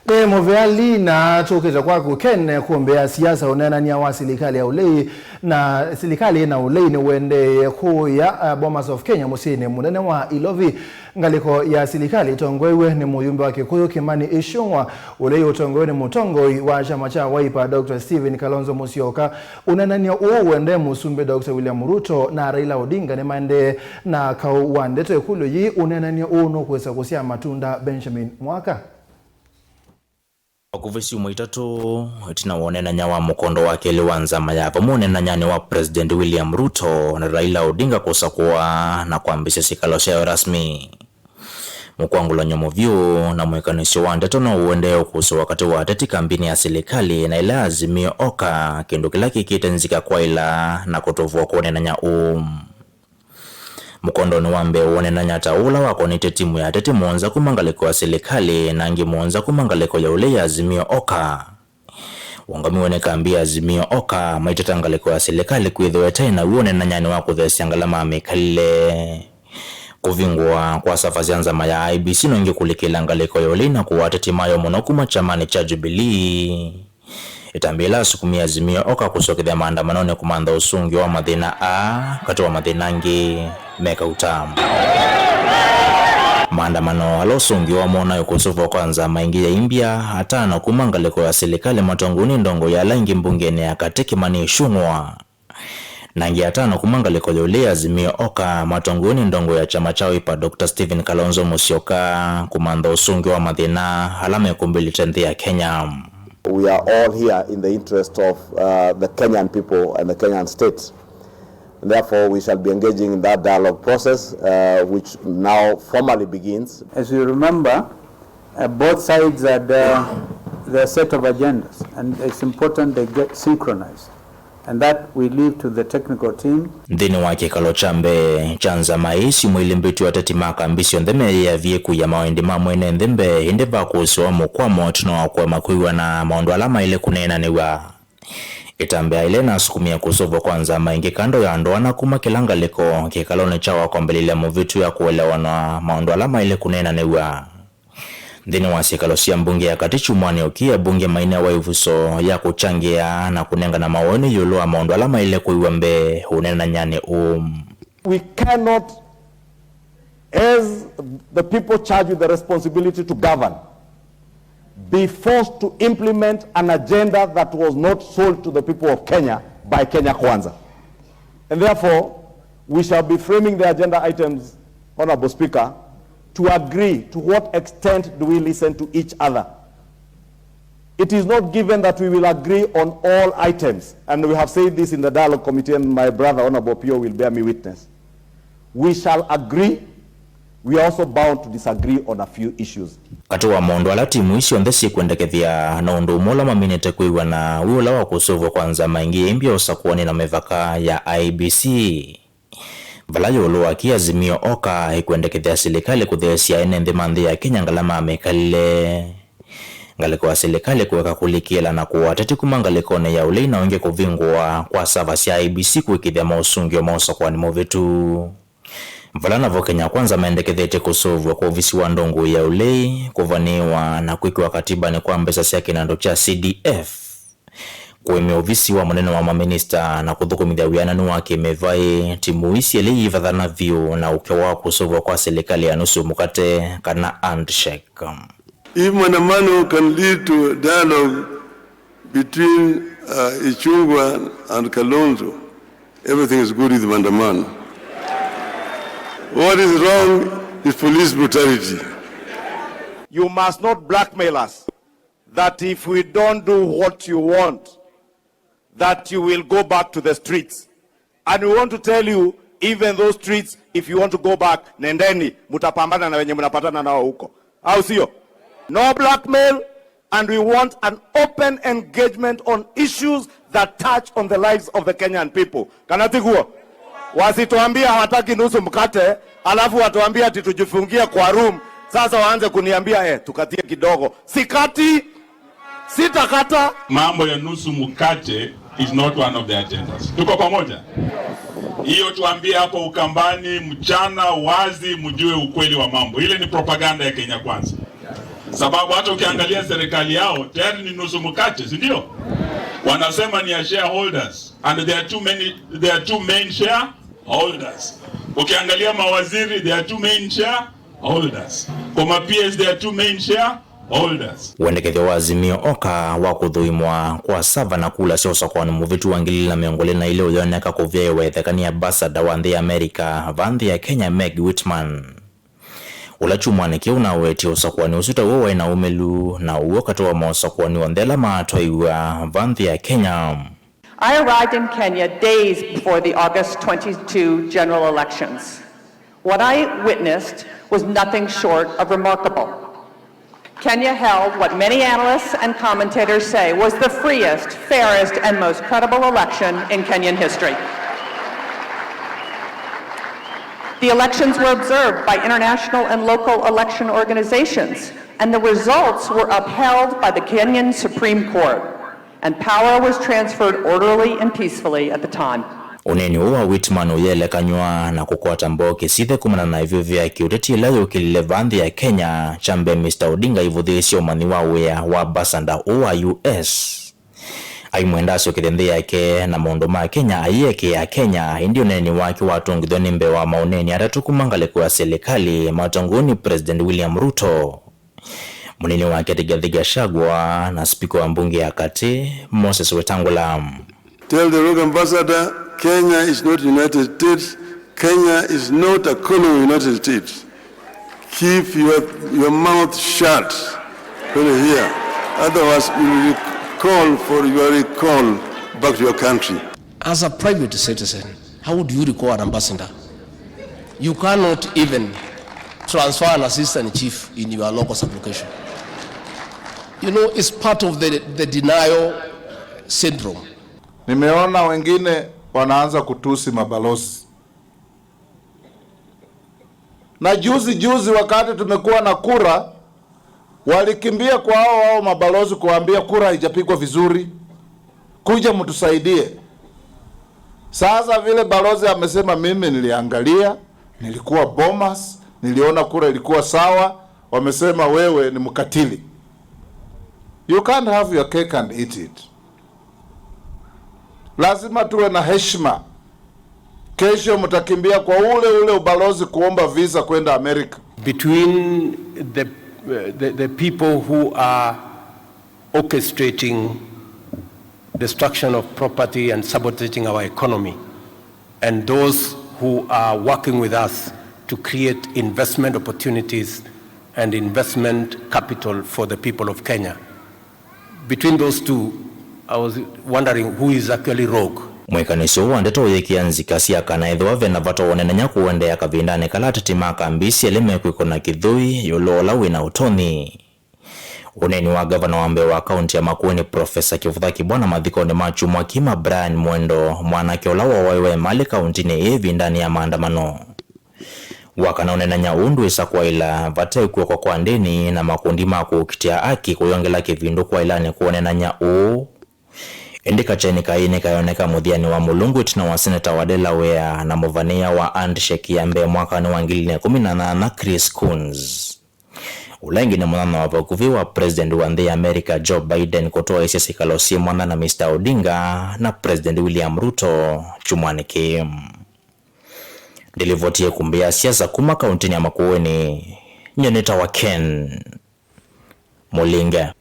Ni muveali na tukite kwaku Ken kuombea siasa unenania wa silikali ya ulei na silikali na ulei ni wende kuya Bomas of Kenya musini munene wa Ilovi. Ngaliko ya silikali itongwewe ni muyumbe wa Kikuyu Kimani Ichung'wa, ulei utongwewe ni mutongoi wa chama cha Wiper Dr. Stephen Kalonzo Musyoka. Unenania uo wende musumbe Dr. William Ruto na Raila Odinga ni maende na kau wa ndeto ikulu yi unenania uo nukwesa kusia matunda. Benjamin Mwaka. Vakuvi syumwa itatu itina wonenanya wa mukondo wa keli wa nzama ya vamwe unenanyani wa President William Ruto na Raila Odinga kusakuwa na kwambisya sikalo syayo rasmi. Mukwangulanyo muvyu na mwikanisyo wa ndeto no uendeo kuhusu wakati wa ateti kambini ya serikali na ila Azimio oka kindu kila kikite nzika kwaila na kutovua kuonenanya mukondo ni wambe wonenanya taula wakonite timu ya ateti muonza kumangaliko ya serikali na ngi muonza kumangaliko ya ule ya Azimio oka wangamiwe ni kambi ya Azimio oka maiteta ngaliko ya serikali kwithiwa etaina wonenanyani wa kuthesya ngalama mikalile kuvingwa kwa safa sya nzama ya IEBC nongi kulikila ngaliko ya ule na kuwateti mayo muno kuma chamani cha Jubilee itambila sukumia Azimio oka kusokethya maandamanoni kumantha usungi wa mathina a kati wa mathina angi meka utamu. Maandamano ala usungi wa monayo kusuvwa kwa nzama ingi ya imbya atano kuma ngaliko ya serikali matonguni ndongo ya langi mbungeni ya kati Kimani Ichung'wa nangi atano kuma ngaliko ya ule Azimio oka matonguni ndongo ya chama cha Wiper Dr. Stephen Kalonzo Musyoka kumantha usungi wa mathina ala mekumbilite nthi ya Kenya. We are all here in the interest of the Kenyan people and the Kenyan state. And therefore, we shall be engaging in that dialogue process, which now formally begins. As you remember, both sides had their set of agendas, and it's important they get synchronized. And that we leave to the technical team. Nthini wa kikalo cha mbee cha nzama isi mwili mbitu ateti makambi syonthe meyavie kuya mawendi ma mwene nthi mbee indi vakusiwa mukwamo tino wa kwema kwiwa na maundu ala maile kuneenaniwa. Itambea ile nasukumia kusuvwa kwa nzama ingi kando ya andu ana kuma kila ngaliko kikaloni cha wakwambelilia muvitu ya kuelewana maundu ala maile kuneenaniwa. Nthini wa sikalo sya mbunge ya kati chumwani ukia bunge maina wa ivuso ya kuchangia na kunengana mawoni yulu wa maundu ala maile kuiwa mbe unena nyane. We cannot, as the people charged with the responsibility to govern, be forced to implement an agenda that was not sold to the people of Kenya by Kenya Kwanza. And therefore, we shall be framing the agenda items, Honorable Speaker, to agree to what extent do we listen to each other. It is not given that we will agree on all items, and we have said this in the dialogue committee, and my brother, Honorable Pio, will bear me witness. We shall agree. We are also bound to disagree on a few issues. Kati wa maundu ala timu icio nthe cikwendekethia na undu umwe ula maminite kwiwa na wi ula wa kusuvwa kwa nzama ingi imbya usakuani na mivaka ya IEBC vala yulu wa Azimio oka ikwendekethia serikali kutheesya ene nthi ma nthi ya Kenya ngalama mikalile ngaliko wa serikali kuweka kulikila na kuwateti kuma ngalikone ya ulei na ungi kuvingwa kwa sava sya IEBC kuikithia mausungio mausakwani muvitu. Vala navo Kenya Kwanza maendekethete kusuvwa kwa ofisi wa ndongo ya ulei kuvaniwa na kwikiwa katibani kwa mbesa sya kinando cha CDF kuimia ofisi wa munene wa maminista na kuthukumithia wiananu wa kimivai. Timu isi ili ivathana vyu na uke wa kusuvwa kwa serikali ya nusu mukate kana handshake. If maandamano can lead to dialogue between Ichung'wa and Kalonzo, everything is good with maandamano. What is wrong is police brutality. You must not blackmail us that if we don't do what you want, that you will go back to the streets. And we want to tell you, even those streets, if you want to go back, nendeni, mutapambana na wenye mnapatana nao huko. Au sio? No blackmail, and we want an open engagement on issues that touch on the lives of the Kenyan people. Kana tiguo? Wasituambia hawataki nusu mkate, alafu watuambia ati tujifungie kwa room. Sasa waanze kuniambia tukatie kidogo. Sikati, sitakata. Mambo ya nusu mkate is not one of the agendas. Tuko pamoja? Hiyo tuambie hapo Ukambani mchana wazi, mjue ukweli wa mambo. Ile ni propaganda ya Kenya Kwanza. Sababu hata ukiangalia serikali yao tayari ni nusu mkate, si ndio? Wanasema ni ya shareholders and there are too many, there are two main shareholders. Ukiangalia mawaziri, there are two main shareholders. Kwa ma PS, there are two main shareholders. Wendekethyo wa Azimio oka wa kuthuimwa kwa sava na kula sio sokwani muvitu wa 2022 uyoneka kuvya iwethekania ambassador wa nthi ya America va nthi ya Kenya Meg Whitman ula chumwani kiu na wetie usakuani usu ta uo waina umelu na uo kati wa mausakuani onthe ala matwaiwa va nthi ya Kenya. I arrived in Kenya days before the August 22 general elections. What I witnessed was nothing short of remarkable. Kenya held what many analysts and commentators say was the freest, fairest, and most credible election in Kenyan history. The elections were observed by international and local election organizations, and the results were upheld by the Kenyan Supreme Court, and power was transferred orderly and peacefully at the time. Uneni uu wa Whitman uyelekanywa na kukwata mboki sithe kumana na ivyo vya kiuteti ila yukilile va nthi ya Kenya chambe Mr Odinga ivuthiisye umanyi wa wia wa ambassador uu wa US aimwenda asyokithe nthi yake na maundu ma Kenya aiyekea Kenya indi uneni wake watungithwa ni mbee wa mauneni atatu kuma ngaliko ya serikali matongoni President William Ruto, munini wake Rigathi Gachagua na spika wa mbunge ya kati Moses Wetangula. Tell the rogue ambassador, Kenya is not United States. Kenya is not a colony of United States. Keep your mouth shut when you're here. Otherwise, we will call for your recall back to your country. As a private citizen, how would you recall an ambassador? You cannot even transfer an assistant chief in your local sublocation. It's part of the denial syndrome. Nimeona wengine wanaanza kutusi mabalozi. Na juzi juzi wakati tumekuwa na kura, walikimbia kwa hao hao mabalozi kuambia kura haijapigwa vizuri, kuja mtusaidie. Sasa vile balozi amesema, mimi niliangalia, nilikuwa Bomas, niliona kura ilikuwa sawa, wamesema wewe ni mkatili. You can't have your cake and eat it. Lazima tuwe na heshima. Kesho mtakimbia kwa ule ule ubalozi kuomba visa kwenda Amerika. Between the people who are orchestrating destruction of property and sabotaging our economy, and those who are working with us to create investment opportunities and investment capital for the people of Kenya. Between those two, I was wondering who is actually rogue. Mwikaniso wa ndeto uyikia nzika sya kana ethwa vena vata wonenanya kuendea kavindani kala ateti ma kambisi ali mekwikwa na kithui yulu ula wina utonyi. Uneni wa gavana wa mbee wa kaunti ya Makueni Profesa Kivutha Kibwana mathikoni ma chumwa kima Brian Mwendo mwanake ula wawaiwe mali kauntini ivindani ya maandamano. Wakana unenanya undu isa kwaila vate kuokwa kwa ndini na makundi ma kuukitia aki kuyongela kivindu kwa ilani kuonenanya uu. Indi kacheni kaini kayoneka muthiani wa Mulungu itina wa seneta wa Delaware na muvania wa handshake ya mbee mwakani wa 2018 Chris Coons. Ula ingi ni mwanana wa vakuvi wa president wa nthi ya America Joe Biden kutoa isisi kalosi mwana na Mr Odinga na President William Ruto chumwani kim. Ndilivotie kumbia siasa kuma kauntini ya Makueni. Nyeneta wa Ken Mulinge.